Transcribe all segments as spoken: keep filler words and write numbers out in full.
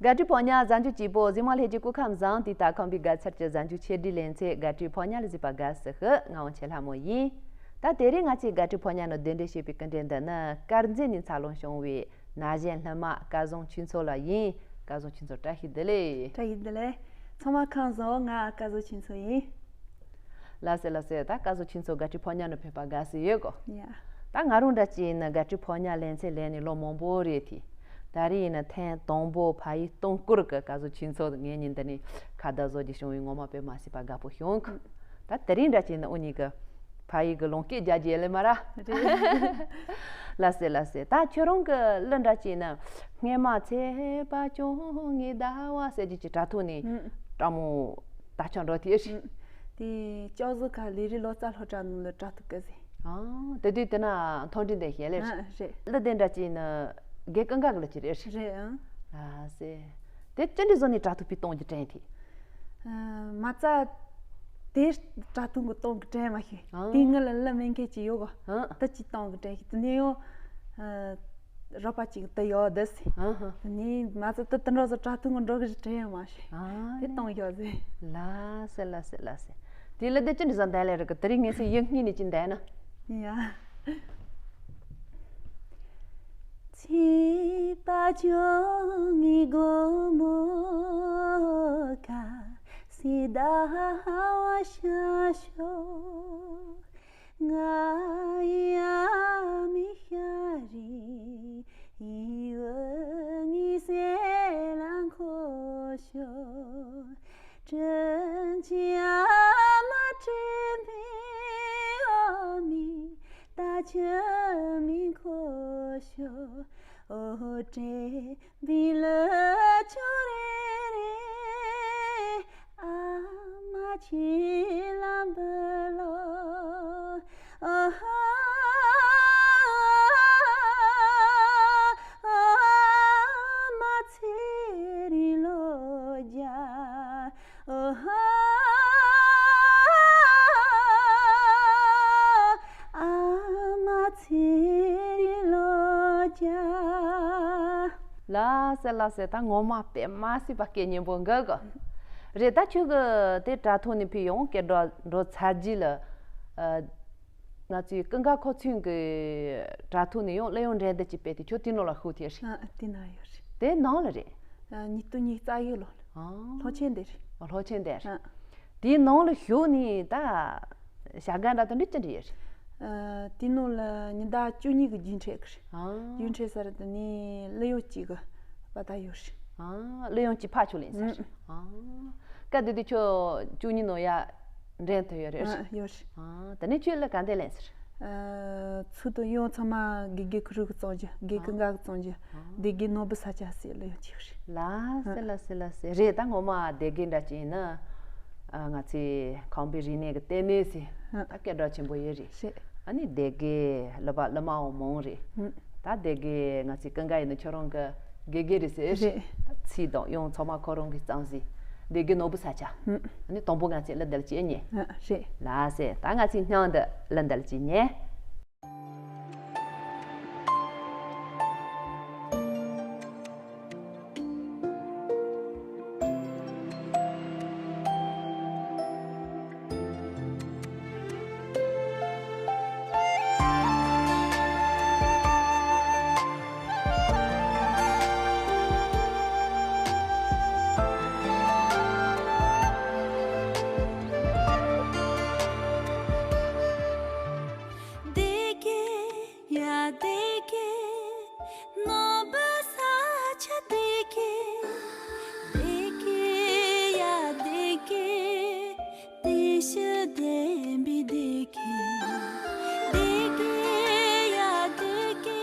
དགའ་སྤྲོའི་ཕོ་ཉ་གཟའ་མཇུག་སྐྱིད་པོ། གཟིགས་མོ་ལྷན་རྒྱས་སྐུ་ཁམས་བཟང་། དུས་དང་ཁམས་པའི་དགའ་ཚལ་གྱི་གཟའ་མཇུག་ཆེ་སྒྲིལ་ལེ་ཚན། དགའ་སྤྲོའི་ཕོ་ཉ་ལ་གཟིགས་པ་དགའ་བསུ་ཞུ། ང་དབང་ཆེན་ལྷ་མོ་ཡིན། ད་དེ་རིང་ང་ཚོའི་དགའ་སྤྲོའི་ཕོ་ཉ་ནང་གདན་འདྲེན་བྱེད་པའི་སྐུ་མགྲོན་འདི་ནི་དཀར་མཛེས་ནས་འཚར་ལོངས་བྱུང་བའི་ན་གཞོན་ལྷུན་མ་སྐལ་བཟང་ཆོས་མཚོ་ལགས་ཡིན། སྐལ་བཟང་ཆོས་མཚོ་བཀྲ་ཤིས་བདེ་ལེགས། བཀྲ་ཤིས་བདེ་ལེགས། ཚང་མ་ཁམས་བཟང་། ང་སྐལ་བཟང་ཆོས་མཚོ་ཡིན། ལགས་སེ་ལགས་སེ། ད་སྐལ་བཟང་ཆོས་མཚོ་དགའ་སྤྲོའི་ཕོ་ཉ་ནང་ཕེབས་པ་དགའ་བསུ་ཡོད་གོ། ཡ། ད་ང་རང་འདྲ་ཅིག་ཡིན་ན་དགའ་སྤྲོའི་ཕོ་ཉ་ལེ་ཚན་ལེན་ནས་ལོ་མང་པོ་རེད་དེ། ད་རེས་ཡིན་ན་ཐེངས་དང་པོ་ཕ་ཡུལ་སྟོང་སྐོར་གྱི་སྐལ་བཟང་ཆོས་མཚོ་ངེད་གཉིས་འདི་ནས་ཁ་བརྡ་བཟོ་རྒྱུ་བྱུང་བས་ངོ་མ་དཔེ་མ་སྲིད་པ་དགའ་པོ་བྱུང་གི། ད་དེ་རིང་འདྲ་ཅིག་ཡིན་ན་འུ་གཉིས་ཀྱི་ཕ་ཡུལ་གྱི་ལོངས་སྐད་རྒྱག་རྒྱུ་ཡོད་ལེ་མ་ར། རེད། ལགས་སེ་ལགས་སེ། ད་ཁྱོད་རང་གི་གླུ་འདྲ་ཅིག་ཡིན་ན། སྔས་མ་ཚེས་པ་བཅོ་ལྔའི་ཟླ་བ་ཟེར་རྒྱུ་ཅིག་དྲ་ཐོག་ནས་ཨུམ། སྤྲང་མོ་དར་ཁྱབ་འགྲོ་དེ་རེད། ཨུམ། དེ་ལྕགས་བཟོ་ཁ་ལས་རིགས་ལོ་ཙཱ་སློབ་གྲྭ་ནང་ལ་དྲ་ཐོག་སྐད་ཟིན། ཨ། དེ་དུས་དེ་ན་མཐོ་འབྲིང་དེ་ཞལ་ལས་ཨ། རེད། གླུ་དེ་འདྲ་ཅིག་ཡིན་ན་དགེ་ཀུན་དགའ་གི་གླུ་ཅིག་རེད། རེད་ཨང་། ལགས་སེ། དེ་ཅི་འདྲ་བཟོ་ནས་དྲ་ཐོག་པའི་གཏོང་རྒྱུ་དྲན་དེ། ཨ། མ་རྩ་དེ་དྲ་ཐོག་གི་གཏོང་གི་དྲན་མ་ཤེས། ཨང་། དེ་ངི་ལ་གླུ་མེད་མཁན་ཅིག་ཡོད་གོ། ཨང་། དེ་ཅིག་གཏོང་གི་དྲན་ཤེས། དེ་ནས་ཡང་ཨ། རོགས་པ་ཅིག་དེ་ཡོད་དེ་སི། ཨང་། དེ་ནས་མ་རྩ་དེ་དེ་འདྲ་བཟོ་དྲ་ཐོག་གི་འགྲོ་གི་དྲན་ཡང་མ་ཤེས། ཨང་། དེ་གཏོང་ཡོད་ཟེ། ལགས་སེ་ལགས་སེ་ལགས་སེ། དེ་གླུ་དེ་ཅི་འདྲ་བཟོ་འདན་ལེ་རེད་གི། དེ་རིང་ངས་སེ་ཡིག་སྙིང་ནས་ཅི་འདན་ན། ཡ། ཚེས་པ་བཅོ་ལྔའི་དགོང་མོ་ཁ། སེ་ཟླ་བ་ཤར་ཤོག་ང་ཡ་མི་ཤ་རི་ཡི་འོ་ངི་སེ་ལ་འཁོར་ཤོག 真情啊，嘛真的哦，你大家明可笑，哦，这比了就嘞嘞，啊，嘛去啦不咯。 ལགས་སེ་ལགས་སེ། ད་ངོ་མ་དཔེ་མ་སྲིད་པ་སྐད་སྙན་པོ་འགའ་གི་རེད། ད་ཁྱོད་ཀྱི་དེ་དྲ་ཐོག་ནས་ཕུལ་ཡོང་སྐད་སྒྲ་འགྲོ་ཚར་རྗེས་ལ། ཨ། ང་ཚོའི་ཀུན་དགའ་ཁོ་ཚོའི་གི་དྲ་ཐོག་ནས་ཡང་གླུ་དབྱངས་འགྲན་བསྡུར་ཅིག་སྤེལ་ཏེ་ཁྱོད་དེ་ནང་ལ་ཞུགས་ཐེ་རེད། ཨ། དེ་ན་ཡོད་རེད། དེ་ནང་ལ་རེད། ཨ། ཉིས་སྟོང་ཉི་ཤུ་རྩ་ཡོད་ལོ། ཨ། ལྷོ་ཆེན་དེ་རེད། ཨ། ལྷོ་ཆེན་དེ་རེད། ཨ། དེའི་ནང་ལ་ཞུགས་ནས་ད་བྱ་དགའ་འདྲ་དེ་འདྲ་ཅི་འདྲ་ཡོད་རེད། ཨ། དེ་ནང་ལ་ཉི་ཟླ་བཅུ་གཉིས་ཀྱི་རྒྱུན་འཕྲད་ཀྱི་རེད། ཨ། རྒྱུན་འཕྲད་ས་རེད། དེ་ནས་གླུ་དབྱངས་གཅིག་གི་པ་ད་ཡོད་རེད། ཨ། གླུ་དབྱངས་གཅིག་ཕར་ཕྱོགས་ལེན་ས་རེད། ཨ། སྐབས་དེ་དུས་ཁྱོད་བཅུ་གཉིས་ནང་ཡ་འགྲན་ཐུབ་ཡོད་རེད། ཨ། ཡོད་རེད། ཨ། དེ་ནས་ཁྱོད་གླུ་ག་འདྲ་ལེན་ས་རེད། ཨ། ཚུལ་དང་དབྱངས་ཚང་མ་དགེ་རྒན་ཁུ་རུ་གིས་བརྩམས་རྒྱུ། དགེ་རྒན་ཀུན་དགའ་གིས་བརྩམས་རྒྱུ། ཨ། སྡེ་དགེ་ནོར་བུ་ས་ཆ་ཟེར་གླུ་དབྱངས་གཅིག་རེད། ལགས་སེ་ལགས་སེ་ལགས་སེ། རེད། ད་ངོ་མ་སྡེ་དགེ་འདྲ་ཅིག་ཡིན་ན། ཨ། ང་ཚོའི་ཁམས་པའི་རིག་གནས་ཀྱི་ལྟེ་གནས་ཟེར། ཨ། ད་སྐད་གྲགས་ཆེན་པོ་ཡོད་རེད། རེད། ཨ་ནི་སྡེ་དགེ་གླུ་པ་གླུ་མའང་མང་རེད། ཨ། ད་སྡེ་དགེ་ང་ཚོའི་ཀུན་དགའ་ཡིན་ན་ཁྱོད་རང་གི་དགེ་རྒན་རེད་ཟེར། རེད། ད་ཚིག་དང་དབྱངས་ཚང་མ་ཁོ་རང་གིས་བརྩམས་ཟིན། སྡེ་དགེ་ནོར་བུ་ས་ཆ། ཨ། ཨ་ནི་དང་པོ་ང་ཚོས་གླུ་འདི་ལ་ཅིག་ཉན། ཨ། རེད། ལགས་སེ། ད་ང་ཚོས་སྙིང་འདི་གླུ་འདི་ལ་ཅིག་ཉན། སྡེ་དགེ་ཡ་སྡེ་དགེ། ནོར་བུ་ས་ཆ་སྡེ་དགེ། སྡེ་དགེ་ཡ་སྡེ་དགེ། བདེ་སྐྱིད་ལྡན་པའི་སྡེ་དགེ། སྡེ་དགེ་ཡ་སྡེ་དགེ།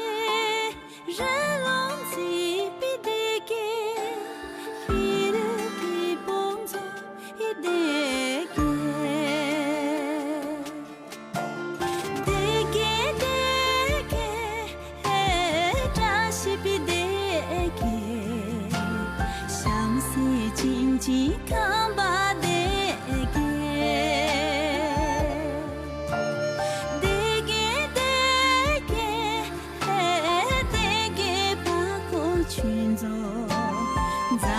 རི་ཀླུང་བརྩེགས་པའི་སྡེ་དགེ། ཤེས་རིག་གི་དཔུང་ཚོགས་ཀྱི་སྡེ་དགེ། སྡེ་དགེ་སྡེ་དགེ། བཀྲ་ཤིས་པའི་སྡེ་དགེ། བྱམས་བརྩེ་བྱིན་གྱིས་ཁེངས་པ་སྡེ་དགེ། སྡེ་དགེ་སྡེ་དགེ། སྡེ་དགེ་བར་སྐོར་ཆོས་ཚོགས་མཛའ་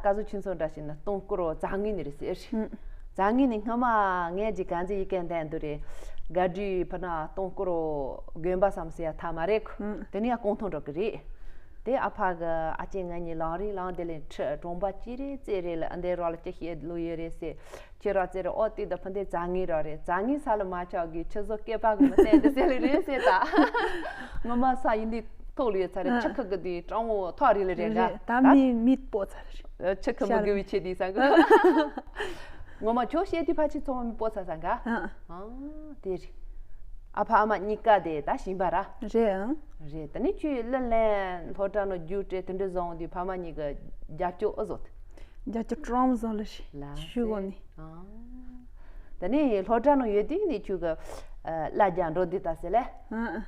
ཀ་ཟུ་ཆུ་མཚོ་འདྲ་ཞིག་ནི་སྟོང་སྐོར་རྫ་དངོས་ནི་རེད་ཟེར། ཨུམ། རྫ་དངོས་ནི་སྔ་མ་ངས་ཀྱི་ག་ཚོད་ཡི་གེ་འདན་དུ་རེད། དགའ་སྒྲིག་ཕུ་ན་སྟོང་སྐོར་དགོན་པ་བསམ་ཟེར་ཡ་ཐ་མ་རེད་ཁོ། ཨུམ། དེ་ནས་ཡ་གོང་ཐོན་འགྲོ་གི་རེད། དེ་ཨ་ཕ་གི་ཨ་ཅེ་ང་གཉིས་ལང་རིང་ལང་དེ་ལས་ཁྲི་གྲོང་པ་ཅི་རེད་ཙེ་རེད་ལ་ཨ་འདའི་རོགས་ལ་ཅི་བཤད་ལོ་ཡོད་རེད་ཟེར། ཁྱེད་རང་ཙེ་རེད། ཨོ་དེ་ད་ཕུ་འདི་རྫ་དངོས་ར་རེད། རྫ་དངོས་ས་ལ་མ་ཆགས་གི་ཆུ་བཟོ་སྐེད་པ་གི་མི་བསྟན་དེ་ཟེར་ལེ་རེད་ཟེར་ད། ངོ་མ་ས་ཡིན་དེ་ཐོག་ལ་ཡོད་ཚ་རེད། ཨ། ཆུ་ཁུག་གི་དེ་སྤྲང་བོ་ཐག་རིང་ལ་རེད་འདྲ། རེད། ད་མི་མི་སྤོ་ཚར་རེད། ཆུ་ཁུག་མི་དགོས་པའི་ཆེད་དེ་ས་གི། ངོ་མ་ཁྱོད་བཤད་དུས་ཕ་ཆི་ཚོང་མི་སྤོ་ཚ་ས་ག་ཨ། ཨ་དེ་རེད། ཨ་ཕ་ཨ་མ་གཉིས་ཀ་དེ་ད་ཞིང་པ་ར། རེད་ཨང་། རེད། ད་ནི་ཁྱོད་གླུ་ལེན་སློབ་གྲྭ་ནང་རྒྱུགས་སྤྲད་དེ་འདྲ་བཟོ་འོང་དུས་ཕ་མ་གཉིས་ཀ་རྒྱབ་སྐྱོར་ཨེ་བཟོ་ཐུབ། རྒྱབ་སྐྱོར་ཀྲོང་བཟོ་ལ་ཞིག་ལ་ཞུ་གོ་ནི། ཨང་། ད་ནི་སློབ་གྲྭ་ནང་ཡོད་དུས་ནི་ཁྱོད་ཀ་གླ་རྒྱག་འགྲོ་འདི་ད་ཟེར་ལེ། ཨ་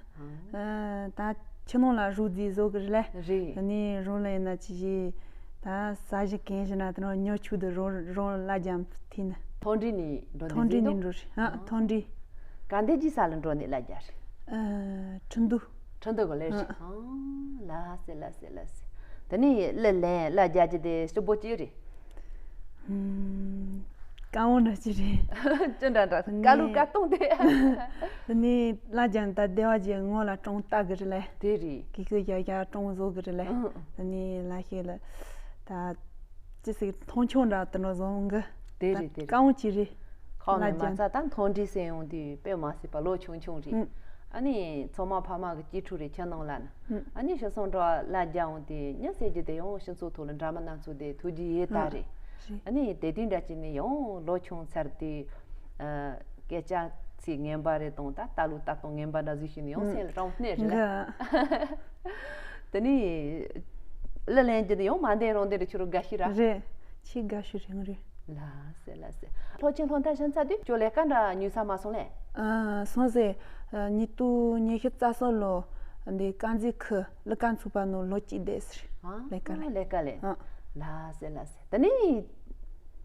ཨ། ད་ཁྱི་ནང་ལ་རུ་རྫི་བཟོ་གི་རེད་ལེ། རེད། ད་ནི་རུ་ལ་ཡིན་ན་ཅི་ཞིག་ད་ས་གཞི་གན་ཞིག་ན་དེ་ནང་ཉོ་ཆུ་དུ་རུ་རུ་གླ་རྒྱག་ཐིན། མཐོ་འབྲིང་ནས་འགྲོ་འདི་མཐོ་འབྲིང་ནས་འགྲོ་རེད། ཨ་མཐོ་འབྲིང་། ག་འདི་ཅི་ས་ལ་འགྲོ་ནི་གླ་རྒྱག་རེད། ཨ་ཁྲིན་ཏུ། ཁྲིན་ཏུ་གོ་ལེ་རེད། ཨང་། ལ་སེ་ལ་སེ་ལ་སེ། དེ་ནི་གླུ་ལེན་གླ་རྒྱག་རྒྱུ་དེ་སྤྱི་པོ་ཅི་རེད། ཧུམ། དཀའ་མོ་འདྲ་ཅི་རེད། ཅི་འདྲ་འདྲ་དཀའ་ལུགས་དཀའ་གཏོང་དེ། དེ་ནི་གླ་རྒྱག་ད་སྡེ་བ་ཅིག་ངོ་ལ་ཀྲོང་ལྟ་གི་རེད་ལེ། དེ་རེད། གི་གི་ཡ་ཡ་ཀྲོང་བཟོ་གི་རེད་ལེ། ཨང་། དེ་ནི་ལ་ཤེ་ལ་ད། ཅི་ཟེར་མཐོང་ཆུང་འདྲ་དེ་འདྲ་བཟོ་འོང་གི། དེ་རེད་དེ་རེད། དཀའ་མོ་ཅི་རེད། ཁོག་ནས་མ་ཚ་ད་མཐོ་འབྲིང་ཟེར་ཡོང་དུས་དཔེ་མ་སྲིད་པ་ལོ་ཆུང་ཆུང་རེད། ཨ་ནི་ཚང་མ་ཕ་མ་གི་སྐྱིད་ཕྲུག་རེད་ཁྱེད་ནང་ལ་ན། ཨ་ནི་ཤི་སོང་འགྲོ་གླ་རྒྱག་འོང་དུས་མྱི་ཟེར་རྒྱུ་དེ་ཡང་སྤྱི་ཚོགས་ཐོག་ལ་འདྲ་མི་སྣ་ཚོགས་དེ་ཐུགས་རྗེ་ཡེ་ད་རེད། ཨ་ནི་དེ་དུས་འདྲ་ཅིག་ནི་ཡང་ལོ་ཆུང་ཚར་དུས། སྐད་ཆ་ཚིག་ངན་པ་རེ་དང་ད་ལྟ་ལུགས་ལྟ་སྟངས་ངན་པ་འདྲ་ཟིག་ཞིག་ནི་ཡང་སེམས་ལ་དྲང་སྣེ་རེད་ལ། དེ་ནི་གླུ་ལེན་རྒྱུ་ནི་ཡང་མ་འདས་རང་འདས་རེ་ཁྱོད་རང་དགའ་ཤོས་ར། རེད། ཆེས་དགའ་ཤོས་རང་རེད། ལ་སེ་ལ་སེ། ལྷོ་ཆེན་སློབ་མཐར་ཕྱིན་ཚར་དུས་ཁྱོད་ལས་ཀ་འདྲ་ཉུང་ས་མ་སོང་ལེ། ཨ་སོང་ཟེ། ཉིས་སྟོང་ཉི་ཤུ་རྩ་གསུམ་ལོ་འདི་དཀར་མཛེས་ཁུལ་ལི་ཀ་མཚུངས་པ་ནོ་ལོ་གཅིག་བསྡད་ཟེར། ཨ་ལས་ཀ་ལས། ལས་ཀ་ལས། ཨ་ལ་སེ་ལ་སེ། དེ་ནས་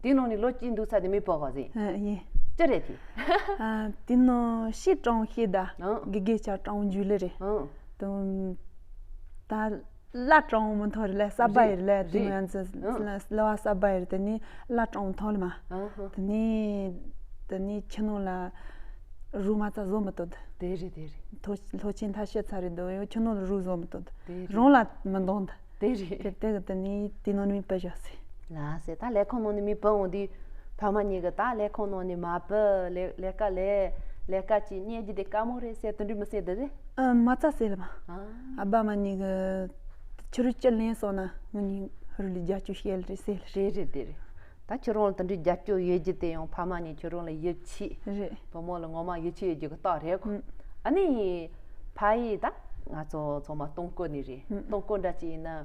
དེའི་ནང་ནས་ལོ་གཅིག་འདུག་ས་དེ་མི་སྤོ་ག་ཟིན། ཨ་ཡིན། ཅི་རེད་དེ། ཨ་དེ་ནང་ཤི་གྲོང་ཤི་ད། ཨང་། དགེ་དགེ་ཆ་གྲོང་འཇུ་ལེ་རེད། ཨང་། དུང་། ད་ལ་གྲོང་མི་མཐོ་རེད་ལ་ས་པ་ཡིར་ལ་རེད། དེ་ནང་ཡང་ཚ་ཨང་། ལ་བ་ས་པ་ཡིར་དེ་ནས་ལ་གྲོང་མི་མཐོ་ལ་མ། ཨང་ཧ། དེ་ནས་དེ་ནས་ཁྱི་ནང་ལ་རུ་མ་ཚ་བཟོ་མི་ཐུབ། དེ་རེད་དེ་རེད། ཐོ་ལྷོ་ཆེན་ཐ་ཤལ་ཚ་རེད་འདུག་ཡོད་ཁྱི་ནང་ལ་རུ་བཟོ་མི་ཐུབ། དེ་རེད། རང་ལ་མི་འདང་ད། དེ་རེད། དེ་དེ་གི་དེ་ནི་དེ་ནང་ནི་མི་སྤོ་བཞག་སི། ལ་སེ་ད་ལས་ཁུངས་ནང་ནི་མི་སྤོ་འོང་དུས་ཕ་མ་གཉིས་གི་ད་ལས་ཁུངས་ནང་ནི་མ་སྤོ་ལས་ལས་ཀ་ལས་ལས་ཀ་ཅིག་གཉེར་རྒྱུ་དེ་དཀའ་མོ་རེད་ཟེར་དེ་འདྲ་མི་ཟེར་དེ་རེད། ཨ་མ་ཚ་ཟེར་ལ་མ། ཨ། ཨ་བ་མ་གཉིས་གི་ཕྱི་རུ་ཅི་ལེན་སོང་ན་ང་གཉིས་ཧུར་ལི་རྒྱ་ཆུ་ཤེལ་རེད་ཟེར་ལ་རེད། རེད་རེད་དེ་རེད། ད་ཁྱོད་རང་ལ་དེ་འདྲའི་རྒྱབ་སྐྱོར་ཡོད་རྒྱུ་དེ་ཡང་ཕ་མ་ནས་ཁྱོད་རང་ལ་ཡིད་ཆེས། རེད། བུ་མོ་ལ་ངོ་མ་ཡིད་ཆེས་ཡོད་རྒྱུ་གི་རྟགས་རེད་ཁོ། ཨ་ནི། ཕ་ཡིས་ད་ང་ཚོ་ཚང་མ་སྟོང་སྐོར་ནས་རེད། སྟོང་སྐོར་འདྲ་ཅིག་ཡིན་ན།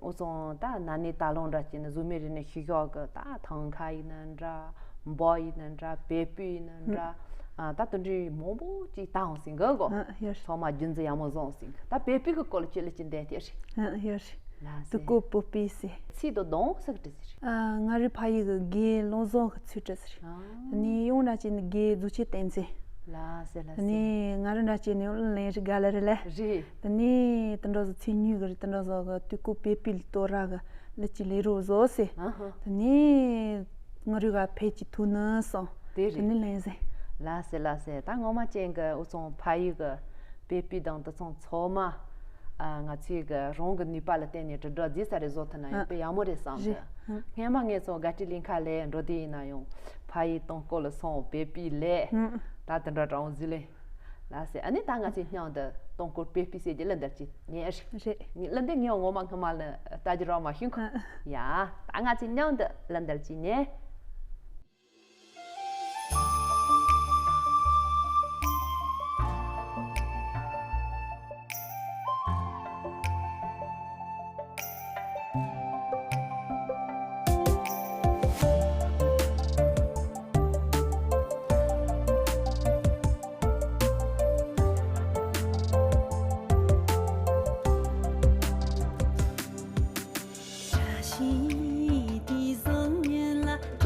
འུ་ཚང་ད་ན་ནས་ད་ལོང་འདྲ་ཅིག་ཡིན་ན་གཟུགས་མེད་རིག་གནས་ཤུལ་བཞག་གི་ད་ཐང་ཁ་ཡིན་ན་འདྲ། འབའ་ཡིན་ན་འདྲ་བལ་སྤུས་ཡིན་ན་འདྲ། ཨ་ད་དེ་འདྲའི་མང་པོ་ཅིག་བཏང་ཟིན་གི་གོ། ཨ་ཡོད། ཚང་མ་རྒྱུན་འཛིན་ཡག་མོ་བཟུང་ཟིན་གི་ད་བལ་སྤུས་གི་སྐོར་ལ་ཁྱོད་ལ་ཅི་འདས་དེ་རེད། ཨ་ཡོད། ལ་དུ་ཟེར། ཀོ་པོ་པི་སེ། ཚིག་དོ་གདོང་སག་བྲི་ཟེར། ཨ་ང་རི་ཕ་ཡི་གི་གེ་ལོ་ཟོ་གི་ཚུལ་བྲི་ཟེར། ཨ་ནི་ཡོང་འདྲ་བྱས་ནི་གེ་རྫུ་ཆེ་བསྟན་ཚེ། ལ་ཟེར་ལ་ཟེར། ནི་ང་རི་འདྲ་བྱས་ནི་ལེན་རི་ག་ལ་རི་ལ། རི། ད་ནི་དེ་འདྲ་ཟོ་ཚིག་ཉུས་གི་རི་དེ་འདྲ་ཟོ་གི་དུས་ཀོ་པེ་པི་ལི་ཏོ་ར་གི་ལི་ཅི་ལེ་རོ་ཟོ་སེ། ཨ་ཧ། ད་ནི་ང་རི་ག་ཕེ་ཅི་ཐུ་ནི་སོང་། དེ་རེད། ད་ནི་ལེན་ཟེར། ལ་ཟེར་ལ་ཟེར། ད་ངོ་མ་ཅན་གི་འུ་ཚང་ཕ་ཡི་གི་པེ་པི་དང་དུ་ཚང་ཚོ་མ། ཨ་ང་ཚོའི་གི་རང་གི་ནུས་པ་ལ་བརྟེན་ནས་དྲིལ་བསྒྲགས་རྫས་ས་རེ་བཟོ་ཐུབ་ན་ཡང་ཨ་དཔེ་ཡག་མོ་རེད་བསམ་གི། རེད། ཨ་སྔས་མ་ངས་ཚོ་དགའ་སྤྲོ་གླིང་ཁ་ལས་འགྲོ་དུས་ཡིན་ན་ཡང་ཕ་ཡི་སྟོང་སྐོར་ལ་སོང་བེ་པི་ལས། ཨ་ད་དེ་འདྲ་དྲང་བཟི་ལེ། ལ་སེ་ཨ་ནི་ད་ང་ཚོའི་སྙིང་དུ་སྟོང་སྐོར་བེ་པི་ཟེར་གྱི་གླུ་འདིར་གྱི་ཉན་རེད། རེད། གླུ་འདི་ངས་ངོ་མ་སྔ་མ་ལ་ལྟ་རྒྱུ་རང་མ་ཤེས་གོ། ཨ་ཡ་ད་ང་ཚོའི་སྙིང་དུ་གླུ་འདིར་གྱི་ཉན། བཀྲ་ཤིས་དེ་བཟང་ངན་ལ།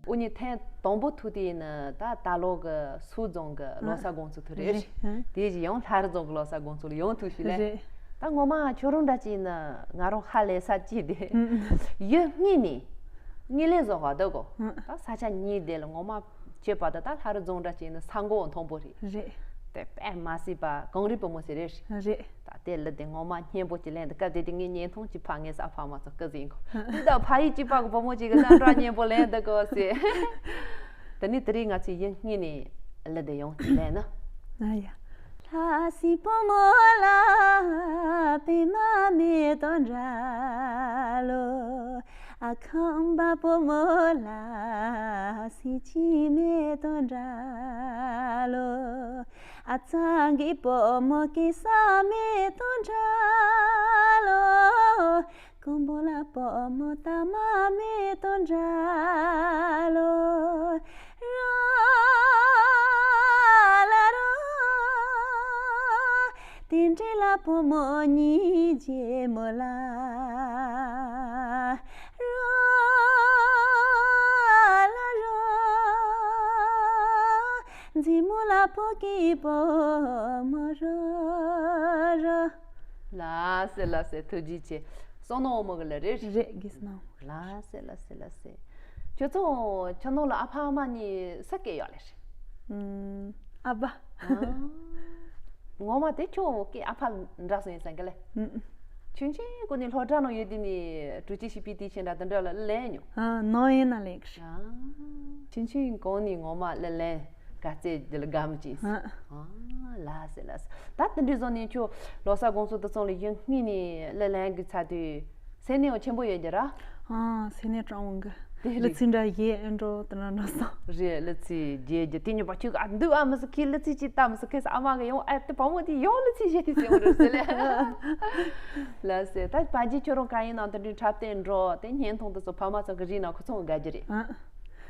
འུ་གཉིས་ཐེངས་དང་པོ་ཐུག་དུས་ནི་ད་ད་ལོ་གི་སུའུ་རྫོང་གི་ལོ་གསར་དགོང་ཚོགས་ཐུག་རེད། རེད། ཧུམ། དེ་བཞིན་ཡང་ལྷ་རི་རྫོང་གི་ལོ་གསར་དགོང་ཚོགས་ལ་ཡང་ཐུག་ཤིག་ལས། རེད། ད་ངོ་མ་ཁྱོད་རང་འདྲ་ཅིག་ནི་ང་རང་ཧ་ལས་ས་ཅིག་དེ། ཧུམ། ཡུལ་གཉིས་ནས་ངེས་ལེན་བཟོ་ག་འདུག་གོ། ཧུམ། ད་ས་ཆ་གཉིས་དེ་ལ་ངོ་མ་བྱེད་པ་ད་ད་ལྷ་རི་རྫོང་འདྲ་ཅིག་ནི་ས་མགོ་མཐོན་པོ་རེད། རེད། དེ་དཔེ་མ་སྲིད་པ་གངས་རི་བུ་མོ་ཟེར་རེད། རེད། ད་དེ་ལ་དེ་ངོ་མ་སྙན་པོ་ཅིག་ལེན་འདུག་སྐབས་དེ་དེ་ངས་བརྙན་ཐུང་ཅིག་ཕར་ངས་ས་ཕ་མ་ཚོ་སྐུ་གཟིགས་གོ། འདི་ད་ཕ་ཡུལ་གཅིག་པ་གི་བུ་མོ་ཅིག་གི་སྣ་འདྲ་སྙན་པོ་ལེན་འདུག་གོ་ཟེར། དེ་ནི་དེ་རིང་ང་ཚོས་ཡུལ་གཉིས་ནས་གླུ་དེ་ཡང་ཅིག་ལེན་ན། ཨ་ཡ། ལྷ་སའི་བུ་མོ་ལ་པད་མ་མེ་ཏོག་འདྲ་ལོ། ཨ་ཁམས་པ་བུ་མོ་ལ་སེམས་ཅན་མེ་ཏོག་འདྲ་ལོ། ཨ་གཙང་གི་བུ་མོ་གེ་སར་མེ་ཏོག་འདྲ་ལོ། ཀོང་པོ་ལ་བུ་མོ་ད་མ་མེ་ཏོག་འདྲ་ལོ། རོ་ལ་རོ། དེ་འདྲ་ལ་བུ་མོ་གཉིས་རྗེས་མོ་ལ། རོ་ལ་རོ། མཛེས་མོ་ལ་བུ་གི་བུ་མོ་རོ་རོ། ལགས་སེ་ལགས་སེ། ཐུགས་རྗེ་ཆེ། བསོད་ནམས་དབང་མོ་གི་ལ་རེད། རེད། དགེ་བསོད་ནམས། ལགས་སེ་ལགས་སེ་ལགས་སེ། ཁྱོད་ཚོ་ཁྱོད་ནང་ལ་ཨ་ཕ་ཨ་མ་གཉིས་སུ་སྐྱེས་ཡོད་ལེ་རེད། ཨམ། ཨ་ཕ། ཨ། ངོ་མ་དེ་ཁྱོད་སྐྱེས་ཨ་ཕ་འདྲ་སོང་ཡིན་ཟེར་གི་ལེ། ཨམ། ཆུང་ཆུང་གོ་ནས་སློབ་གྲྭ་ནང་ཡོད་དུས་ནས་དྲུག་ཅུ་བཞི་པའི་དུས་ཆེན་འདྲ་དེ་འདྲ་ལ་ལེན་མྱོང་། ཨ། ནང་ཡིན་ན་ལེན་གི་རེད། ཨ། ཆུང་ཆུང་གོ་ནས་ངོ་མ་ལེན་ལེན། ག་ཚད་འདི་ལ་དགའ་མོ་ཅིག་ཨ། ཨ། ལགས་སེ་ལགས་སེ། ད་དེ་འདྲའི་བཟོ་ནས་ཁྱོད་ལོ་གསར་དགོང་ཚོགས་དུ་ཚོང་ལ་ཡུལ་གཉིས་ནས་གླུ་ལེན་གི་ཚར་དུས་སེམས་ནད་ཡང་ཆེན་པོ་ཡོད་རྒྱུ་ར། ཨ། སེམས་ནད་སྐྲག་འོང་གི། དེ་རེད། གླུ་ཚིག་འདྲ་བརྗེད་ཨེ་འགྲོ་དེ་འདྲ་འགྲོ་སོང་། རེད། གླུ་ཚིག་བརྗེད་རྒྱུ་དེ་ཉོ་པ་ཁྱོད་ཀ་འདུག་ཨ་མི་སི་ཁི་གླུ་ཚིག་ཅིག་ལྟ་མི་སི་ཁི་ས་ཨ་མ་གི་ཡང་ཨ་དེ་བུ་མོ་དེ་ཡང་གླུ་ཚིག་བརྗེད་དེ་ཟེར་བ་རེད་ཟེར་ལེ། ལགས་སེ། ད་བར་རྗེས་ཁྱོད་རང་ག་ཡིན་ནང་དེ་འདྲའི་འཁྲབ་སྟོན་འགྲོ་དེ་བརྙན་ཐུང་དེ་ཚོ་ཕ་མ་ཚོ་གི་རིག་ན་ཁོ་ཚོ་དགའ་རྒྱུ་རེད། ཨ།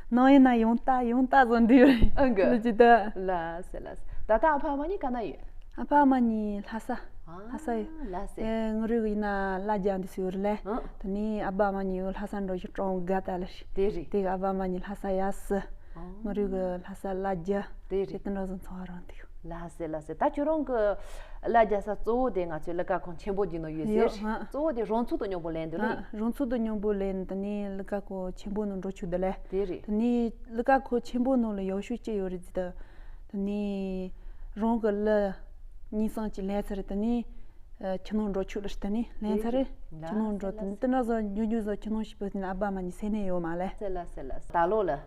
ནང་ཡིན་ན་ཡང་ལྟ་ཡང་ལྟ་བཟོ་འདི་ཡོད་རེད། ཨང་གི། ལོ་ཅི་ད། ལགས་སེ་ལགས་སེ། ད་ལྟ་ཨ་ཕ་ཨ་མ་གཉིས་ག་ན་ཡོད། ཨ་ཕ་ཨ་མ་གཉིས་ལྷ་ས། ཨ། ལྷ་ས་ཡོད། ལགས་སེ། ཨེ། ང་རང་ཡིན་ན་ལ་རྒྱ་འདི་སུ་ཡོད་རེད་ལེ། ཨ། དེ་ནས་ཨ་ཕ་ཨ་མ་གཉིས་ཡོད་ལྷ་ས་འགྲོ་རྒྱུ་གྲོང་དགའ་ད་ལ་ཞིག་དེ་རེད། དེ་ག་ཨ་ཕ་ཨ་མ་གཉིས་ལྷ་ས་ཡ་སི། ཨ། ང་རང་གི་ལྷ་ས་ལ་རྒྱ། དེ་རེད། དེ་དེ་འདྲ་བཟོ་འཚོ་བ་རང་དེ་ཡོད། ལགས་སེ་ལགས་སེ། ད་ཁྱོད་རང་གི་གླུ་རྒྱག་ས་གཙོ་བོ་དེ་ང་ཚོའི་གླུ་ཁ་ཁང་ཆེན་པོ་གཅིག་ནང་ཡོད་ཟེར། ཡོད་ཧ། གཙོ་བོ་དེ་རང་ཚུགས་དང་མཉམ་པོ་ལེན་འདུག་ལེ། ཧ། རང་ཚུགས་དང་མཉམ་པོ་ལེན། དེ་ནས་གླུ་ཁ་ཁང་ཆེན་པོ་ནང་འགྲོ་ཆོག་འདུག་ལེ། དེ་རེད། དེ་ནས་གླུ་ཁ་ཁང་ཆེན་པོ་ནང་ལ་ཡག་ཤོས་ཅི་ཡོད་རེད་ཟེར་ད། དེ་ནས་རང་གི་གླུ་གཉིས་གསུམ་ཅིག་ལེན་ཚར། དེ་ནས་ཨ་ཁྱིམ་ནང་འགྲོ་ཆོག་ལ། དེ་ནས་ལེན་ཚར། ལགས་ཁྱིམ་ནང་འགྲོ། སེ་ལགས་དེ་ནས་དེ་ན་བཟོ་ཉུང་ཉུང་བཟོ་ཁྱིམ་ནང་ཞིག་པོ་དེ་ནས་ཨ་ཕ་མ་གཉིས་སེམས་ནད་ཡོད་མ་ལེ། སེ་ལགས་སེ་ལགས། ད་ལོ་ལ། ཨ།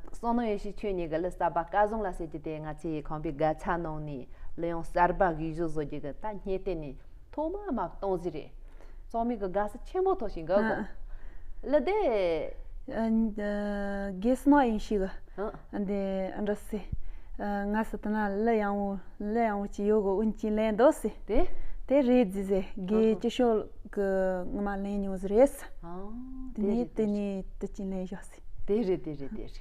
བསོད་ནམས་ཡེ་ཤེས་ཁྱོད་གཉིས་ཀྱི་གླུ་གསར་པ་སྐལ་བཟང་ལགས་ཟེར་གྱི་དེ་ང་ཚོའི་ཁང་པའི་དགའ་ཚལ་ནང་ནས་གླུ་དབྱངས་གསར་པ་གི་གཞི་བཟོ་རྒྱུ་གི་ད་བརྙན་ལྟས་ནས་ཐོག་མ་མ་གཏོང་ཟིག་རེད། ཚང་མས་གི་དགའ་བསུ་ཆེན་པོ་ཐོབ་ཤིང་གི་གོ། ཨ། གླུ་དེ། ཨ། དགེ་བསོད་ནམས་ཡེ་ཤེས་གི། ཨ། འདི་འདྲ་ཟེར། ཨ། ང་ཟེར་དེ་ན་གླུ་ཡག་པོ་གླུ་ཡག་པོ་ཅིག་ཡོད་གི། འུན་ཅིག་ལེན་འདུག་ཟེར། དེ། དེ་རེད་ཟེར་ཟེར། དགེ་ཨ་ཅི་ཤོད་གི་ངོ་མ་ལེན་མྱོང་ཟིག་རེད་ཟེར། ཨ། དེ་ནས་དེ་ནས་དེ་ཅིག་ལེན་བཞག་ཟེར། དེ་རེད་དེ་རེད་དེ་རེད།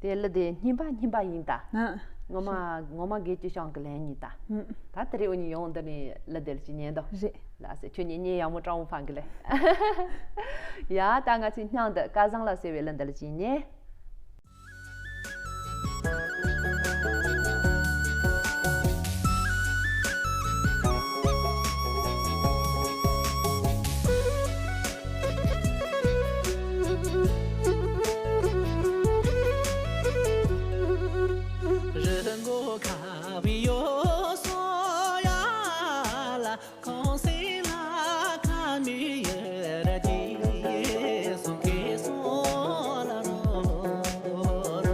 དེ་གླུ་དེ་སྙན་པ་སྙན་པ་ཡིན་ད། ཨ། ངོ་མ་ངོ་མ་དགེ་བཅུ་ཤང་གི་ལན་ཡིན་ད། ཨ། ད་དེ་རིང་འུ་གཉིས་ཡོང་འདི་ནས་གླུ་དེ་ལ་ཅིག་ཉན་དོ། རེད། ལགས་སེ། ཁྱོད་གཉིས་ཉན་ཡག་མོ་སྤྲང་བོ་ཕང་གི་ལེ། ཡ། ད་ང་ཚོའི་སྙིང་འདི་སྐལ་བཟང་ལགས་ཟེར་བའི་གླུ་འདི་ལ་ཅིག་ཉན། རི་མགོ་ཁ་བའི་ཡོ་སོ་ཡ་ལ། ཁོང་སེ་ལ་ཁ་མི་ཡ་ར་ཅི་སོང་ཁེ་སོང་ལ་རོ་རོ།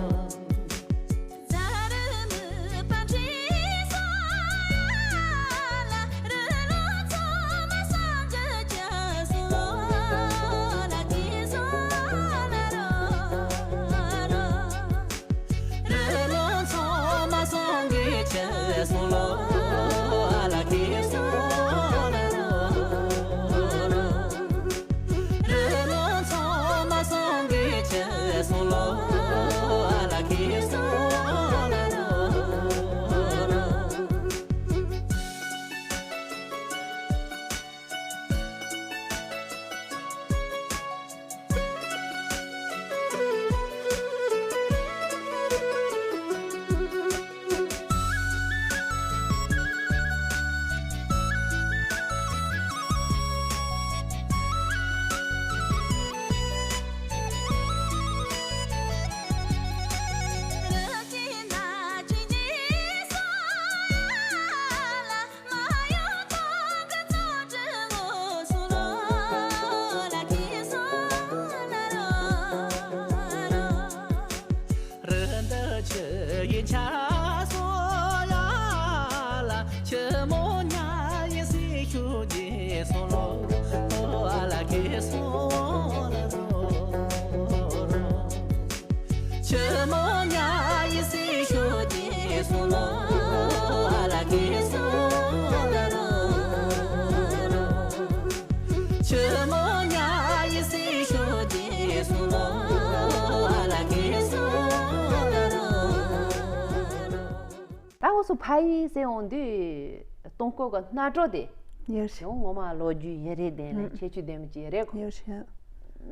ད་འུ་ཚོ་ཕ་ཡུལ་ཟེར་འོང་དུས་སྟོང་སྐོར་གི་སྣ་དྲོ་དེ། ཡོད་རེད། ཡང་ངོ་མ་ལོ་རྒྱུས་ཡུན་རིང་ལྡན་ལ་ཁྱད་ཆོས་ལྡན་པ་ཅིག་རེད་གོ། ཡོད་རེད།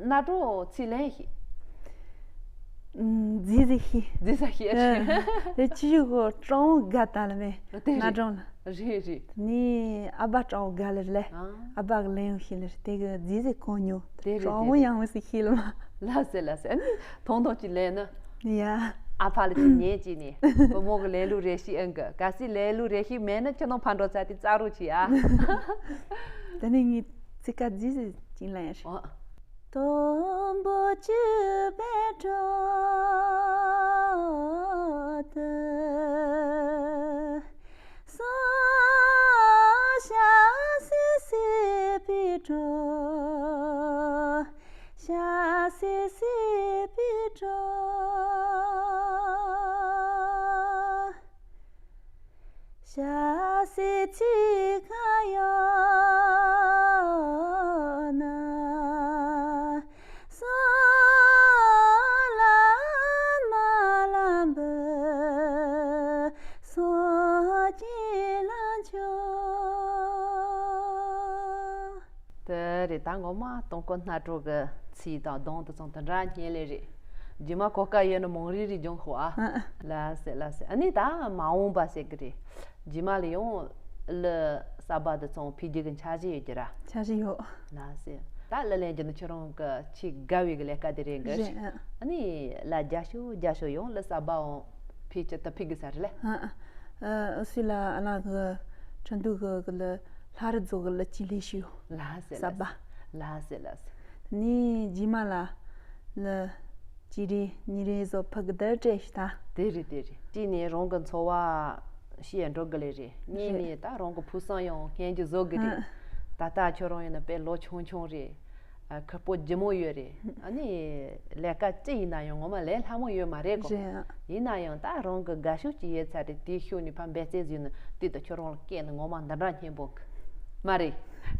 སྣ་དྲོ་ཚིག་ལན་ཞིག་ཨུམ། རྫིག་རྫིག་ཞིག་རྫིག་རྫིག་ཞིག་རེད། དེ་ཆུ་ཞིག་གོ་སྤྲང་བོ་དགའ་ད་ལ་མེད། དེ་རེད། སྣ་དྲོ་ལ། རེད་རེད། ནི་ཨ་ཕ་སྤྲང་བོ་དགའ་ལེ་རེད། ཨ། ཨ་ཕ་གི་ལན་ཡང་ཤེས་ལེ་རེད། དེ་གི་རྫིག་རྫིག་གོ་མྱོང་། དེ་རེད། སྤྲང་བོ་ཡང་མི་སྲིད་ཤེས་ལ་མ། ལགས་སེ་ལགས་སེ། ཨ་ནི་ཐུང་ཐུང་ཅིག་ལན་ན། ཡ། ཨ་ཕ་ལ་ཅིག་ཉན་ཅིག་ནི་བུ་མོ་གི་ལན་ལུགས་རེ་ཞིག་ཨང་གི། གལ་སྲིད་ལན་ལུགས་རེ་ཞིག་མེད་ན་ཁྱོད་རང་ཕར་འགྲོ་ཚར་དེ་རྩ་རུ་ཆི་ཨ། དེ་ནས་ངས་ཚིག་ཁ་རྫིག་རྫིག་ཅིག་ལན་ཡ་ཞིག་ཨ། དུམ་བུ་གཅིག་པའི་འཕྲོ་དུ། སོ་ཤ་སི་སི་པི་འགྲོ། ཤ་སི་སི་པི་འགྲོ། ཤ་སི་ཚི་ཁ་ཡོ་ན། སོ་ལ་མ་ལ་འབུ་སོ་ཅི་ལ་ཆོ། དེ་རེད། ད་ངོ་མ་སྟོང་སྐོར་སྣ་དྲོ་གི་ཚིག་དང་གདངས་དེ་ཚོ་དེ་འདྲ་སྙན་ལེ་རེད། རྗེས་མ་གོ་སྐབས་ཡོད་ན་མང་རིགས་རིགས་སྦྱོང་ཤོག་ཨ། ཨ། ལགས་སེ་ལགས་སེ། ཨ་ནི་ད་མ་འོངས་པ་ཟེར་གི་རེད། རྗེས་མ་ལ་ཡང་གླུ་གསར་པ་དེ་ཚོ་ཕུལ་རྒྱུ་གི་འཆར་གཞི་ཡོད་ཀྱི་ར། འཆར་གཞི་ཡོད། ལགས་སེ། ད་གླུ་ལེན་རྒྱུ་ནི་ཁྱོད་རང་གི་ཆེས་དགའ་བའི་གི་ལས་ཀ་དེ་རེད་གི། རེད་ཨ། ཨ་ནི་གླུ་རྒྱག་ཤོག་རྒྱག་ཤོག། ཡང་གླུ་གསར་པའང་ཕུལ་ཅི་ད་ཕུལ་གི་ས་རེད་ལ། ཨ་ཨ། ཨ་སུས་ལ་ཨ་ལ་གི་ཁྲིན་ཏུ་གི་གི་གླུ་ལྷ་རི་རྫོགས་གི་གླུ་ཅིག་ལས་ཤོག། ལགས་སེ་གསར་པ། ལགས་སེ་ལགས་སེ། ནི་རྗེས་མ་ལ་ལ་གཅིག་རེ་གཉིས་རེ་བཟོ་ཕུལ་གི་བསྡད་བྲེལ་ཞིག་ད། དེ་རེད་དེ་རེད། གཅིག་ནས་རང་གི་འཚོ་བ་ཤི་ཡ་འགྲོ་གི་ལེ་རེད། གཉིས་རེད། ནས་ད་རང་གི་ཕུགས་བསམ་ཡང་སྙིང་རྗེ་བཟོ་གི་རེད། ཨ། ད་ལྟ་ཁྱོད་རང་ཡིན་ན་དཔེ་ལོ་ཆུང་ཆུང་རེད། ཨ། ཁེ་སྤོགས་ལྗིད་མོ་ཡོད་རེད། ཨ་ནི་ལས་ཀ་ཅི་ཡིན་ན་ཡང་ངོ་མ་ལས་སླ་མོ་ཡོད་མ་རེད་གོ། རེད་ཨ། ཡིན་ན་ཡང་ད་རང་གི་དགའ་ཤོས་ཅིག་ཡོད་ཚར་རེད། དེའི་ཤུལ་ནས་ཕར་འབད་རྩོལ་ཟིན་ན་དེ་ད་ཁྱོད་རང་ལ་སྐད་ནི་ངོ་མ་འདི་འདྲ་སྙན་པོ་གི་མ་རེད།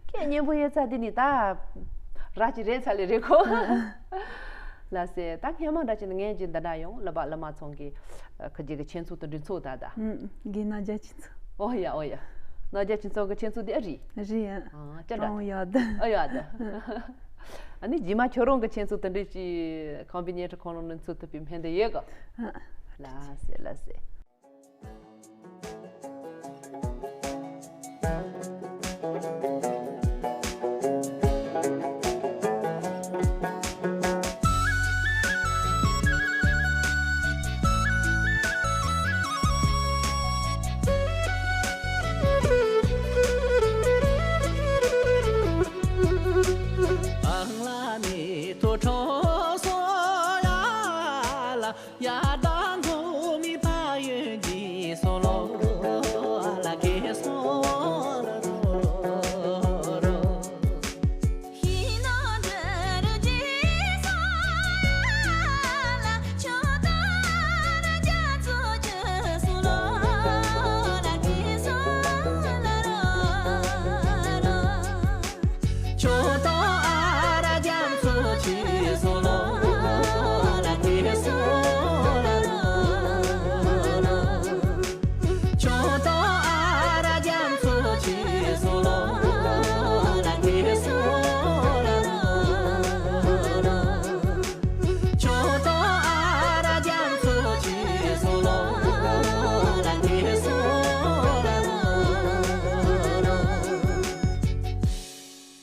སྐད་སྙན་པོ་ཡོད་ཚར་དེ་ནི་ད་ར་ཅིག་རེད་ཚར་ལེ་རེད་གོ། ལགས་སེ། ད་སྔན་མ་འདྲ་ཅིག་ནི་ངས་ཅིག་འདི་འདྲ་ཡང་གླུ་པ་གླུ་མ་ཚང་གི་ཁ་རྗེ་གི་ཆེད་ཚོགས་དང་འགྲིག་ཚོགས་ད་ད། ཨུམ། གི་ན་རྒྱ་ཆེད་ཚོགས། ཨོ་ཡ་ཨོ་ཡ། ན་རྒྱ་ཆེད་ཚོགས་གི་ཆེད་ཚོགས་དེ་ཨ་རི། རི་ཡ། ཨ་ཅི་འདྲ། ཀྲང་ཡ་ད། ཨ་ཡ་ད། ཨ་ནི་རྗེས་མ་ཁྱོད་རང་གི་ཆེད་ཚོགས་དེ་འདྲ་ཅིག་ཁང་པའི་ཉལ་ཁྲི་ཁོང་རང་ནས་ཚུགས་ཐུབ་པའི་སྨོན་འདུན་ཡོད་ག། ཨ། ལགས་སེ་ལགས་སེ།